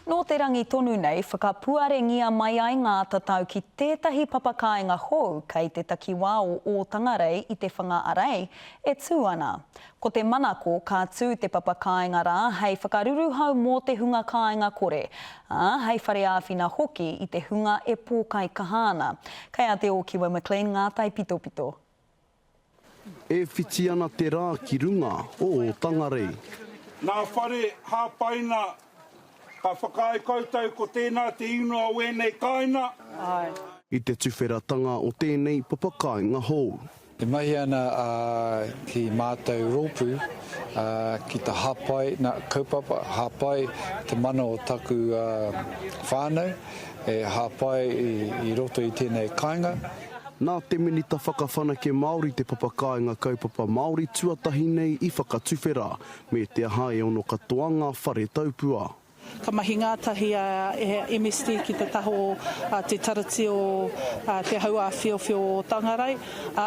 Nō te rangi tonu nei, whakapuarengia mai ai ngā tatau ki tētahi papakāinga hou kei te takiwā o Ōtangarei i te Whanga-a-Rei e tū ana. Ko te manako ka tū te papakāinga rā hei whakaruruhau mō te hunga kāinga kore, ā, hei whare āwhina hoki i te hunga e pōkaikaha ana. Kei a Te Ōkiwa McLean ngā taipitopito. E whiti ana te rā ki runga o Ōtangarei. Nā whare hāpaina, ka whakaae koutou ko tēnā te ingoa o ēnei kāinga. I te tuwheratanga o tēnei papakāinga hou. E mahi ana a ki mātou rōpū ki te hāpai nā kaupapa, hāpai te mana o taku whānau, e hāpai i roto i tēnei kāinga. Nā te Minita Whakawhanake Māori te papakāinga kaupapa Māori tuatahi nei i whakatuwhera, me te aha e ono katoa ngā whare taupua. Ka mahi ngātahi a MSD ki te taha o te Tarati o Te Hauāwhiowhio o Tangarai, ā,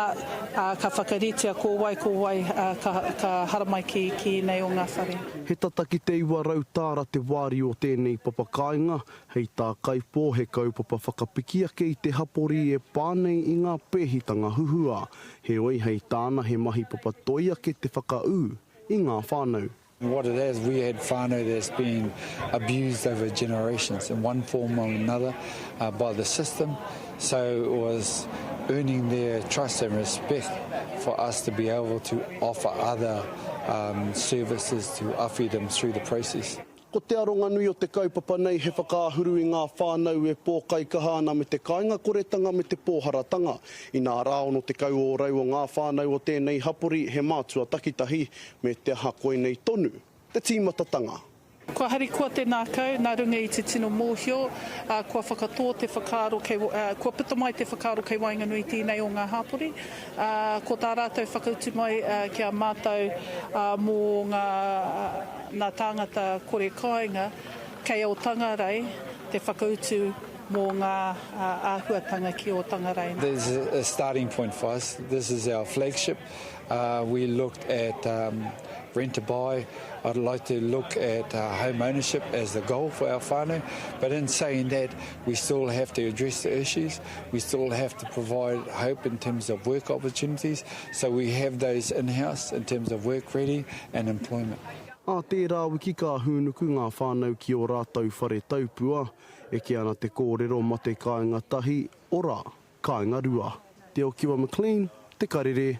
ka whakaritea ko wai, ko wai ka haramai ki ēnei o ngā whare. He tata ki te 900 tāra te wāriu o tēnei papakāinga, Hei tā Kaipo he kaupapa whakapiki ake i te hapori e pā nei i ngā pēhitanga huhua. Heoi hei tāna he mahi papatoi ake te whakaū i ngā whānau. What it is, we had whānau that's been abused over generations in one form or another by the system, so it was earning their trust and respect for us to be able to offer other services to awhi them through the process. Ko te aronga nui o te kaupapa nei he whakaahuru i ngā whānau e pōkaikaha ana me te kāingakoretanga me te pōharatanga. Inā rā 60 ōrau o ngā whānau o tēnei hapori he mātua takitahi, me te aha koinei tonu te tīmatatanga. Kua harikoa te ngākau, nā runga i te tino mōhio, ā, kua whakatō te whakaaro kei, ā, kua puta mai te whakaaro kei waenganui tēnei o ngā hapori, ā, ko tā rātou whakautu mai, ā, ki a mātou, ā, mō ngā, Nā tāngata kore kāinga kei Otangarei te whakautu mō ngā āhuatanga ki Otangarei. This is a starting point for us, this is our flagship, we looked at rent to buy, I'd like to look at home ownership as the goal for our whānau, but in saying that we still have to address the issues, we still have to provide hope in terms of work opportunities, so we have those in-house in terms of work ready and employment. Ā tērā wiki ka hūnuku ngā whānau ki ō rātou whare taupua, eke ana te kōrero mate kāinga tahi, ora, kāinga rua. Te Okiwa McLean, Te Karere,